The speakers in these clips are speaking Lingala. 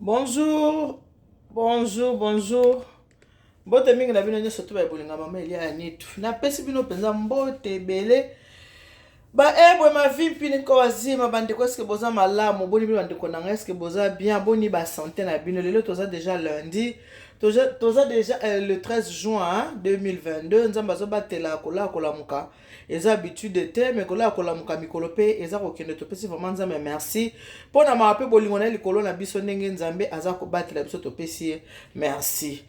Bonjour, bonjour, bonjour. Mbote mingi na bino nyonso to ba bolinga mama Elia ya Nitu. Napesi bino mpenza mbote ebele. Ba ebwe mavimpi niko wazima bandeko eske boza malamu boni bino bandeko na ngai eske boza bien boni ba santé na bino lelo toza déjà lundi toza, toza déjà le 13 juin 2022 nzambe azobatela kolala kolamuka eza habitude te me kolala kolamuka mikolo mpe eza kokende topesi vraiment nzambe merci mpo na mawa mpe bolingo na ye likolo na biso ndenge nzambe aza kobatela biso topesi ye merci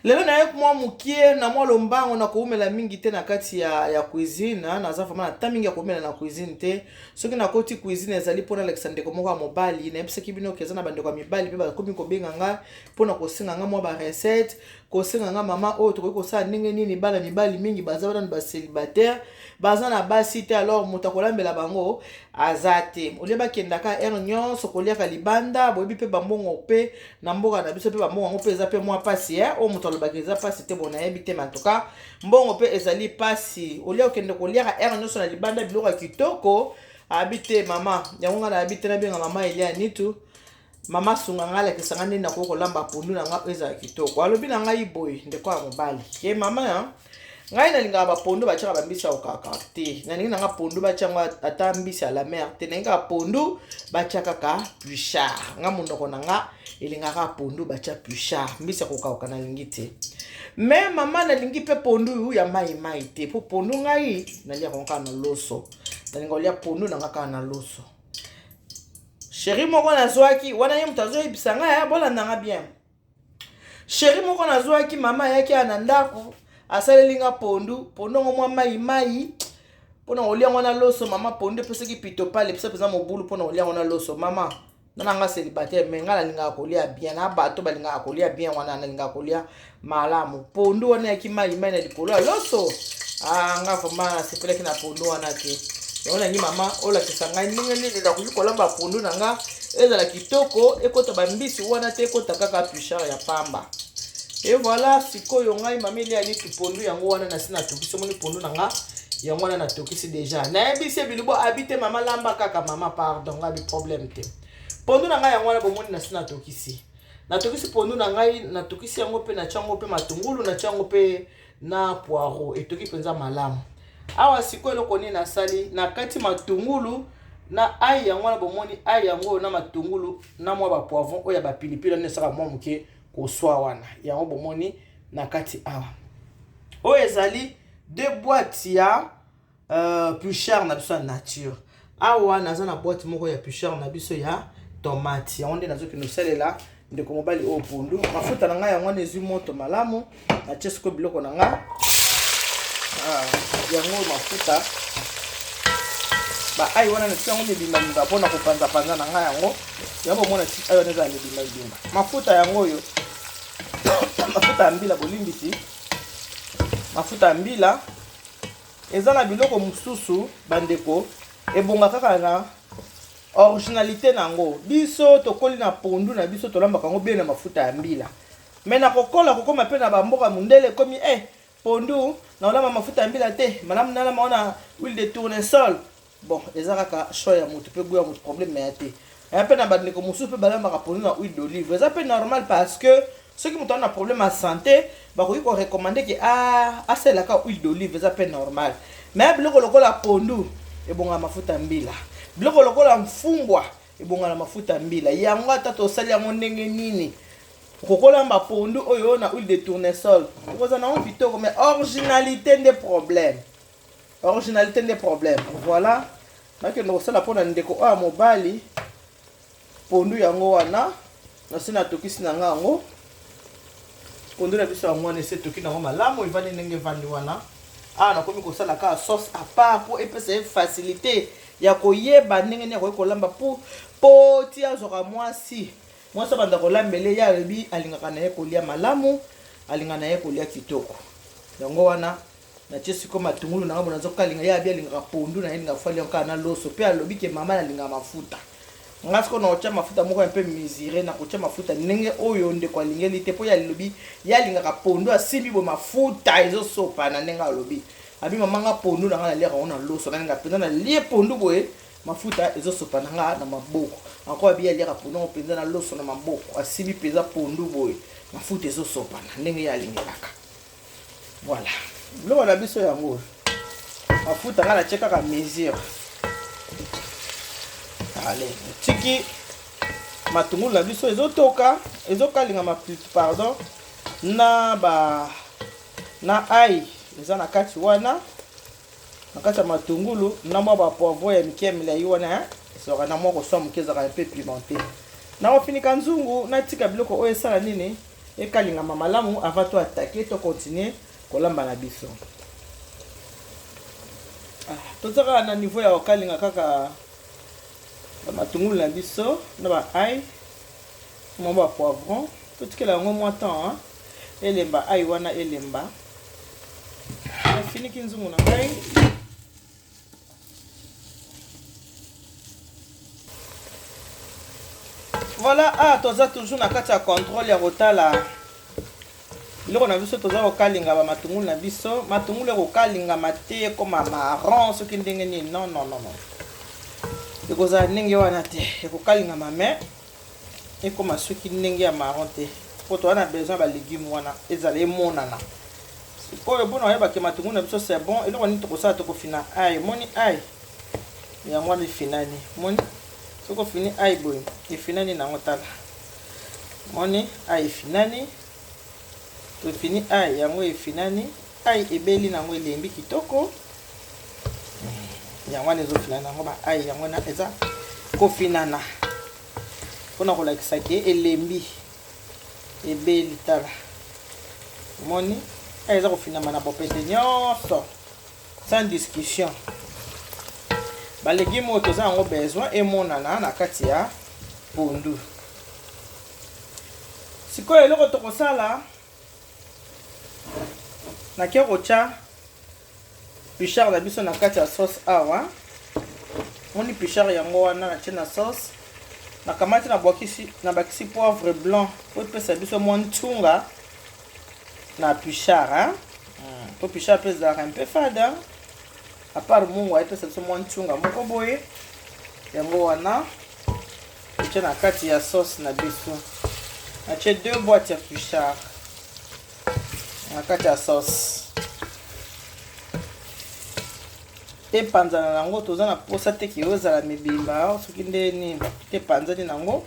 lelo naye mwa mokie na mwa lombango na koumela mingi te na kati ya cuisine naza vraiment na ta mingi ya koumela na cuisine te soki nakoti cuisine ezali mpo nalakisa ndeko moko ya mobali nayebisaki bino ke eza na bandeko ya mibali mpe bakomi kobenga ngai mpona kosenga ngai mwa barecette kosenga ngai mama oyo tokoki kosala ndenge nini bana mibali mingi baza nanu bacélibataire baza na basi te alors moto akolambela bango aza te olie bakendaka heure nyonso koliaka libanda boyebi mpe bambongo mpe na mboka na biso mpe bambongo yango mpe eza mpe mwa mpasi oyo moto alobaka eza mpasi te bon nayebi te mais en tout cas mbongo mpe ezali mpasi olia okende koliaka heure nyonso na libanda biloko ya kitoko abi te mama yango ngai nayebi te nabenga mama Elia Nitu mama sunga ngai alakisa ngai ndenge nakoki kolamba pondu na ngai oyo ezala kitoko alobi na ngai boye ndeko ya mobali ke mama ngai nalingaka bapondu batiaka bambisi ya kokaka te nalingi nanga pondu batia yango ata mbisi ya la mer te nalingi kaka pondu batia kaka Pluchart nga monoko na nga elingaka pondu batia Pluchart mbisi ya kokauka nalingi te me mama nalingi mpe pondu ya mai mai te mpo pondu ngai naliaka kaka na loso nalinga kolia pondu na nga kaka na loso chéri moko nazwaki wana ye moto azoyebisa ngai bolandanga bien chéri moko nazwaki mama ayaki ya na ndako asaleli nga pondu pondu yango mwa mai mai mpona kolia yango na loso mama pondu epesaki pitopale epesa mpenza mobulu mpona kolia yango na loso mama nana nga célibataire me nga nalingaka kolia bien na bato balingaka kolia bien wana nalingaka kolia malamu pondu wana yaki mai mai na likolo ya loso ah, nga vraiment nasepelaki na pondu wana te yango nangi mama olakisa ngai ndenge nini nakoki kolamba pondu na nga ezala kitoko ekota bambisi wana te ekota kaka Pluchart ya pamba et voilà sikoyo ngai mama Elia Nitu pondu yango wana nasi natokisi omoni pondu na nga yango wana natokisi déjà nayebisi ebilubo abi te mama lamba kaka mama pardon ngai abi problème te pondu na ngai yango wana bomoni nasi natokisi natokisi pondu na ngai natokisi yango mpe natia yango mpe matungulu natia yango mpe na poireau etoki mpenza malamu awa sikoyo eloko nini nasali nakati matungulu na ai yango wana bomoni ai yango na matungulu na mwa bapoivron oyo ya bapilipili wana esaka mwa moke koswa wana yango bomoni na kati awa oyo ezali deux boîtes ya Pluchart na biso ya nature awa naza na boîte moko ya Pluchart na biso ya tomate yango nde nazokende kosalela ndeko mobali oyo pondu mafuta na ngai yango wana ezwi moto malamu natie sikoyo biloko na ngai yango mafuta baai wana natie yango mibimba mpona kopanzapanza na ngai yango yango bomona ti ai wana ezala mibimba mibimba mafuta yango oyo mafuta ya mbila bolimbisi mafuta ya mbila eza na biloko mosusu bandeko ebonga kaka na originalité na yango biso tokoli na pondu na biso tolambaka yango bien na mafuta ya mbila me na kokola kokóma mpe na bamboka mondele ekomi pondu naolamba mafuta ya mbila te malamu nalamba wana huile de tournesol bon eza kaka choix ya motu mpe goût ya motu problème ya te eya mpe na bandeko mosusu mpe balambaka pondu na huile d'olive eza mpe normal parce que soki moto aza na problème ya santé bakoki korecommander ke asalelaka huile d'olive eza mpe normal mais biloko lokola pondu ebongaka mafuta ya mbila biloko lokola mfumbwa ebongaka na mafuta ya mbila yango ata tosali yango ndenge nini okokolamba pondu oyo na huile de tournesol okozala nango kitoko mais originalité nde problème originalité nde problème voilà nakende kosala mpona ndeko oyo ya mobali pondu yango wana nasi natokisi na nga yango pondu na biso yango wana esi etoki nango malamu evandi ndenge evandi wana awa nakomi kosala kaka sauce à part mpo epesa ye facilité ya koyeba ndenge nini akoki kolamba po ti azwaka mwasi mwasi abanda kolambele ye alobi alingaka na ye kolia malamu alingaka na ye kolia kitoko yango wana natie sikoyo matungulu na nga bo nazokalinga ye abi alingaka pondu na ye alingaka fali yango kaka na loso mpe alobi ke mama nalingaka mafuta nga sikoyo nakotia mafuta moko ya mpe mesure nakotia mafuta ndenge oyo ndeko alingeli te mpo ye alobi ye alingaka pondu asimbi boye mafuta ezosopa na ndenge alobi abi mama nga pondu na nga naliaka yango na loso nalinga mpenza nalie pondu boye. Mafuta ezosopana nga na maboko. Encore abi aliaka pondu yango mpenza na loso na maboko. Asibi mpenza pondu boye. Mafuta ezosopana ndenge ye alingelaka. Voilà. Biloko na biso yango. Mafuta nga natie kaka mesure. Allez, tiki matungulu na biso ezotoka, ezokalingama pardon na ba na ail eza na kati wana. Na kati ya matungulu na mwa ba poivron ya mike ya milayi wana ezalaka na mwa koswa moke, ezalaka un peu pimenté. Nakofinika nzungu, natika biloko oyo esala nini, ekalingama malamu avant to attaquer, to continuer kolamba na biso. Toza kaka na niveau ya kokalinga kaka ba matungulu na biso na ba ail, mwa ba poivron, totikela yango mwa temps, hein? Elemba ail wana elemba. Nafiniki nzungu na ngai. Voilà, toza toujours na kati ya contrôle ya kotala biloko na biso. Toza kokalinga ba matungulu na biso. Matungulu ekokalingama te ekoma marron soki ndenge nini, non, non, non, non, ekozala ndenge wana te. Ekokalingama mais ekoma soki ndenge ya marron te, po toza na besoin ba légume wana ezala emonana. Sikoyo mpona oyebake matungulu na biso c'est bon, eloko nini tokosala? Tokofina ail. Moni ail yango wana efinani. Moni soki ofini ail boye, efinani nango. Tala, moni ail efinani. Tofini ail yango, efinani. Ail ebeli nango, elembi kitoko. Yango wana ezofinana yango, ba ail yango wana eza kofinana mpona kolakisa ke elembi, ebeli. Tala, moni ail eza kofinama na bopete nyonso, sans discussion. Balégume oyo toza yango besoin emonana na kati ya pondu. Sikoyo eloko tokosala, nake kotya puchard na biso na kati ya sauce awa. Moni puchard yango wana natie na sauce. Nakamati, nabakisi poivre blanc po epesa biso mwa ntunga na puchard, hein? Po puchard mpe ezalaka un peu fade, hein? À part mungu ayepesa biso mwa ntunga moko boye. Yango wana totie na kati ya sauce na biso. Natie deux boîtes ya puchard na kati ya sauce, epanzana nango. Toza na posa te ke ozala mibimba soki nde nini te, epanzani nango,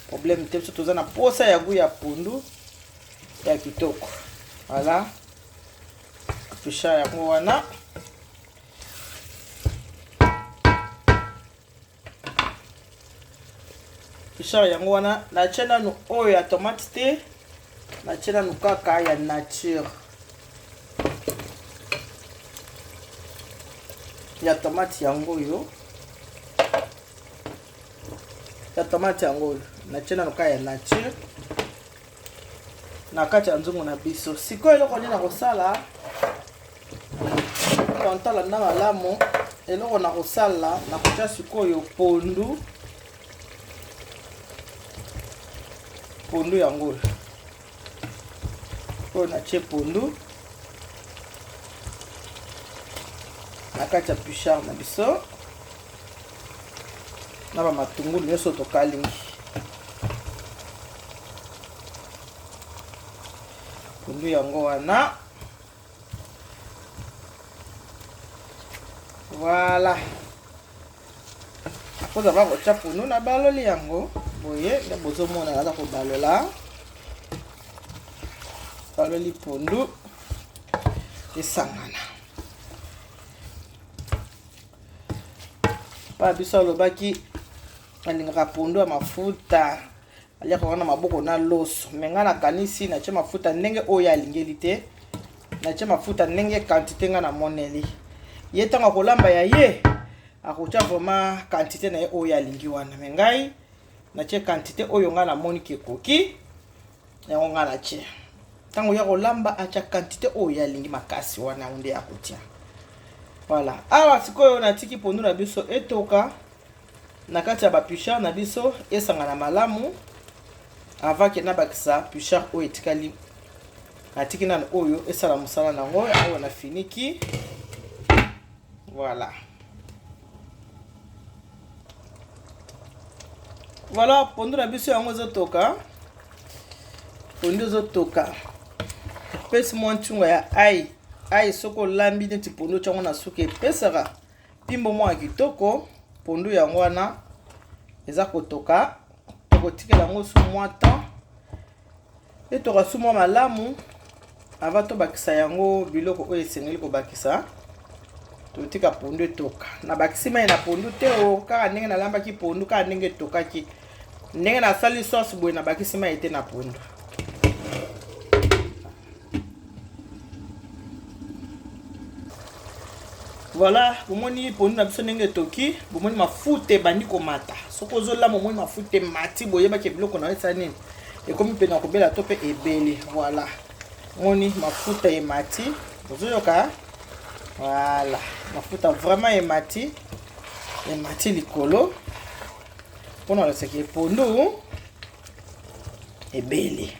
problème te. Biso toza na posa ya goût ya pondu ya kitoko. Voilà, puchard yango wana. Puchard yango wana. Natie nanu oyo ya tomate te, natie nanu kaka ya nature. Ya tomate yango oyo, ya tomate yango oyo. Natie nanu kaka ya nature na kati ya nzungu na biso. Sikoyo eloko nini nakosala? Tonton, landa malamu. Eloko na kosala, nakotia sikoyo pondu. Pondu yango oyo. Oyo natie pondu na kati ya puchard na biso na bamatungulu nyonso tokalingi. Pondu yango wana. Voilà, akoza bakotya pondu na baloli yango boye nde bozomona naza kobalola. Baloli pondu esangana. Pa biso alobaki alingaka pondu ya mafuta, aliaka wana maboko na loso. Me ngai nakanisi natie mafuta ndenge oyo alingeli te. Natie mafuta ndenge quantité ngai namoneli ye. Ntango akolamba ya ye, akotia vraiment quantité na ye oyo alingi wana. Me ngai natie quantité oyo ngai namoni ke ekoki, yango ngai natie. Ntango ya kolamba, atya quantité oyo alingi makasi wana, yango nde akotia. Voilà, awa sikoyo natiki pondu na biso etoka na kati ya bapuchard na biso, esangana malamu avant ke nabakisa puchard oyo etikali. Natiki nano oyo esala mosala nango. Awa nafiniki. Voilà. Voilà, pondu na biso yango ezotoka. Pondu ezotoka. Epesi mwa ncunga ya ai. Ai soki olambi neti pondu otyango na suka epesaka pimbo mwa ya kitoko. Pondu yango wana eza kotoka. Tokotikela yango su mwa temps. Etoka su mwa malamu avant tobakisa yango biloko oyo esengeli kobakisa. Totika pondu etoka. Nabakisi mai na pondu te o kaka ndenge nalambaki pondu kaka ndenge etokaki. Ndenge nasali sauce boye nabakisi mai te na pondu. Voilà, bomoni pondu na biso ndenge etoki, bomoni mafuta ebandi komata. Soki ozolamba omoni mafuta emati, boyebaki biloko na yo esali nini? Ekomi pene ya kobela to pe ebeli. Voilà. Moni mafuta emati, ozoyoka? Voilà, mafuta vraiment emati, emati likolo. Pona olakisaki pondu ebeli.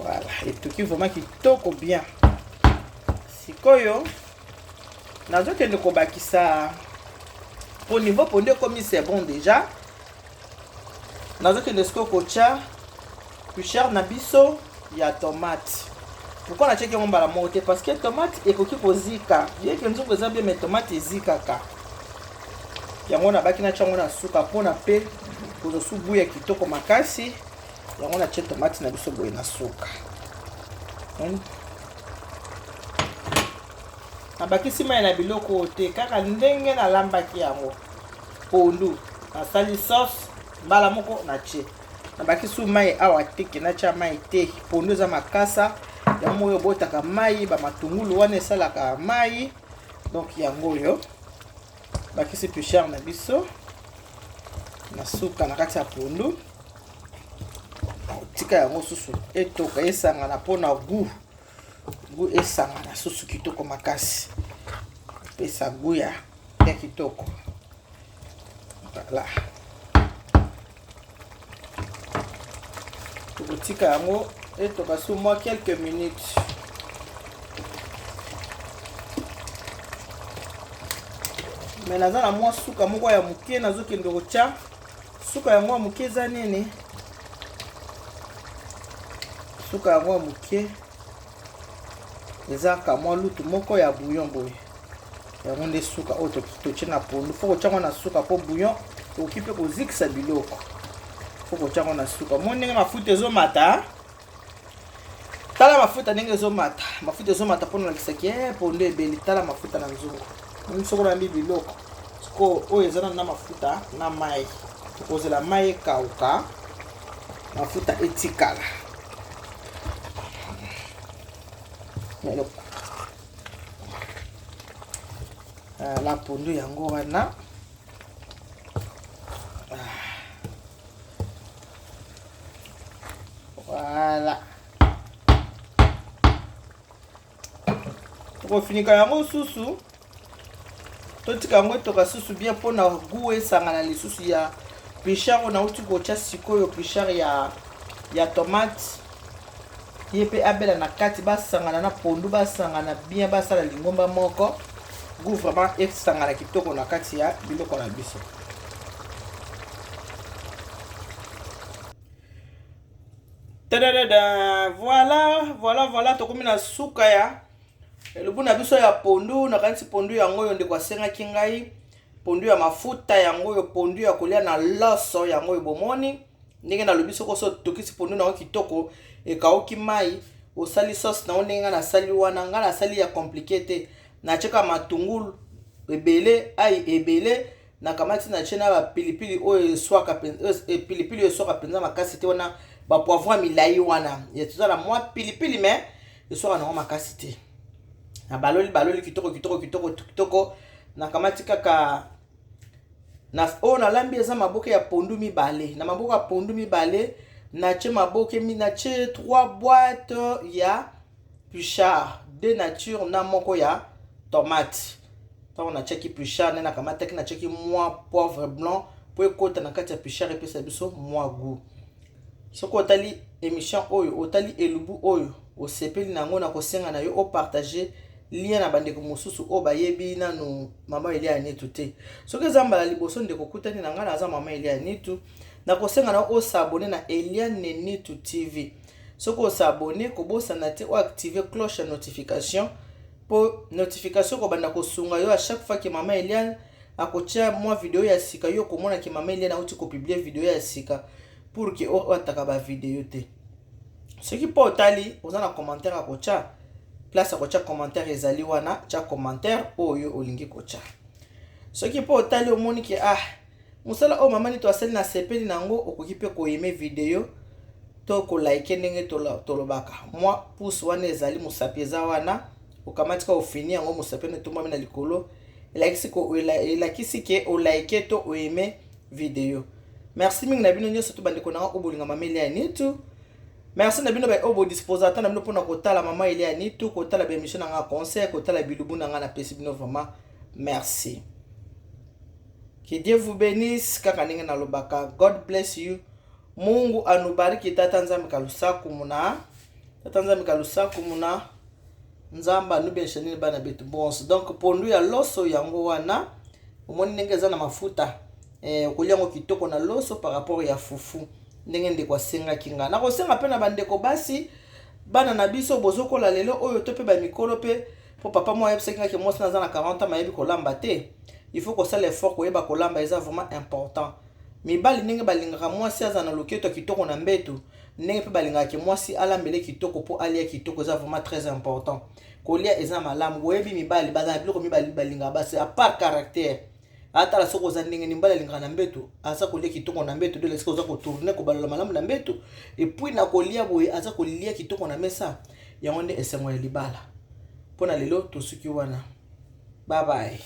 Voilà, etoki vraiment kitoko bien. Sikoyo nazokende kobakisa po niveau pondu ekomi c'est bon déjà. Nazokende sikoyo kotya cuillère na biso ya tomate. Pourquoi natiaki yango mbala moko te? Parce que tomate ekoki kozika. Bien que nzungu eza bien, mais tomate ezikaka. Yango nabaki natya yango na suka mpona mpe kozwa su goût ya kitoko makasi. Yango natie tomate na biso boye na suka. Nabakisi mai na biloko te, kaka ndenge nalambaki yango. Pondu nasali sauce mbala moko natie. Nabakisi mai awa te, ke natya mai te. Pondu eza makasa, yango moko ebotaka mai, ba matungulu wana esalaka mai. Donc yango oyo bakisi puchard na biso na suka na kati ya pondu. Tika yango susu etoka esangana mpona goût. Goût esangana susu kitoko makasi. Pesa goût ya kitoko. Voilà. Tokotika yango etoka su mwa quelques minutes. Mais naza na mwa suka moko ya moke nazokende kotya. Suka yango ya moke eza nini? Suka yango ya moke eza ka mwa lutu moko ya bouillon boye. Yango nde suka oyo totie na pondu. Faut kotia yango na suka po bouillon okoki mpe kozikisa biloko. Faut kotia yango na suka. Omoni ndenge mafuta ezomata? Tala mafuta ndenge ezomata. Mafuta ezomata mpona olakisaki pondu ebeli. Tala mafuta na nzungu. Moni soki olambi biloko. Sikoyo oyo eza nanu na mafuta na mai. Tokozela mai ekauka, mafuta etikala. La pondu yango wana. Voilà. Tokofinika yango susu. Totika yango etoka susu bien mpona goût esangana lisusu ya pichard oyo nauti kotya sikoyo, pichard ya tomate. Ye mpe abela na kati, basangana na pondu, basangana bien, basala lingomba moko. Goût vraiment esangana kitoko na kati ya biloko na biso. Tadadada, voilà, voilà, voilà, tokomi na suka ya elubu na biso ya pondu. Nakanisi pondu yango oyo ndeko asengaki ngai, pondu ya mafuta yango oyo, pondu ya kolia na loso yango oyo. Bomoni ndenge nalobi, soki oso otokisi pondu na yo kitoko, ekauki mai, osali sauce na yo ndenge ngai nasali wana. Ngai nasali ya compliqué te, natieka matungulu ebele, ai ebele, nakamati natie na bapilipili oyo eswaka pilipili oyo eswaka mpenza makasi te, wana bapoivron ya milai wana toza na mwa pilipili mais eswaka nango makasi te. Na baloli baloli kitoko kitoko kitoko kitoko. Nakamati kaka na oyo nalambi eza maboke ya pondu mibale. Na maboke ya pondu mibale natie maboke, natie 3 boîtes ya puchard, 2 nature na moko ya tomate. Ntango natiaki puchard nde nakamataki natiaki mwa poivre blanc po ekota na kati ya puchard epesa biso mwa goût. Soki otali émission oyo, otali elubu oyo, osepeli na yango, na kosenga na yo opartage. lien na bandeko mosusu oyo bayebi nanu mama Elia Nitu te. Soki eza mbala liboso ndeko okutani na ngai, naza mama Elia Nitu, nakosenga na os'abonner na Eliane Nitu TV. Soki os'abonner, kobosana te oactiver cloche ya notification, mpo notification kobanda kosunga yo à chaque fois que mama Eliane akotia mwa video ya sika, yo okomona ke mama Eliane auti kopublier video ya sika, pour que oataka bavideo te. Soki mpo otali, oza na commentaire akotya, place akotya commentaire ezali wana, tya commentaire oyo olingi kotya. Soki mpo otali, omoni ke ah, mosala oyo mama Nito asali, na sepeli na yango, okoki mpe koaimer video to koliker, ndenge tolobaka, mwa pouce wana ezali, mosapi eza wana, okamati ka ofini yango, mosapi wana etombwami na likolo, elakisi ke oliker to oaimer video. Merci mingi na bino nyonso to bandeko na nga oyo bolinga mama Elia Nitu. Merci na bino oyo bodisposer ata na bino mpona kotala mama Elia Nitu, kotala baémission na nga, conseil, kotala bilubu na nga. Napesi bino vraiment merci. Que Dieu vous bénisse. Kaka ndenge nalobaka, God bless you, Mungu anubariki, tata Nzambe kalusaku muna, tata Nzambe kalusaku muna, Nzambe anubenisha nini bana betu bonso. Donc pondu ya loso yango wana, omoni ndenge eza na mafuta, okolia yango kitoko na loso par rapport ya fufu, ndenge ndeko asengaki nga. Nakosenga mpe na bandeko basi, bana na biso bozokola lelo oyo to mpe bamikolo mpe, mpo papa moko ayebisaki ngaki mwasi naza na 40 ans mayebi kolamba te. Il faut kosala effort, koyeba kolamba eza vraiment important. Mibali ndenge balingaka mwasi aza na loketo ya kitoko na mbeto, ndenge mpe balingaka mwasi alambele kitoko mpo alia kitoko, eza vraiment très important. Kolia eza malamu. Boyebi mibali bazala biloko mibali balingaka basi à part caractère. Atala soki oza ndenge nini, mobali alingaka na mbeto aza kolia kitoko na mbeto, dole esika oza kotourner, kobalola malamu na mbeto, et puis na kolia boye aza kolia kitoko na mesa. Yango nde esengo ya libala. Mpo na lelo tosuki wana. Bye bye.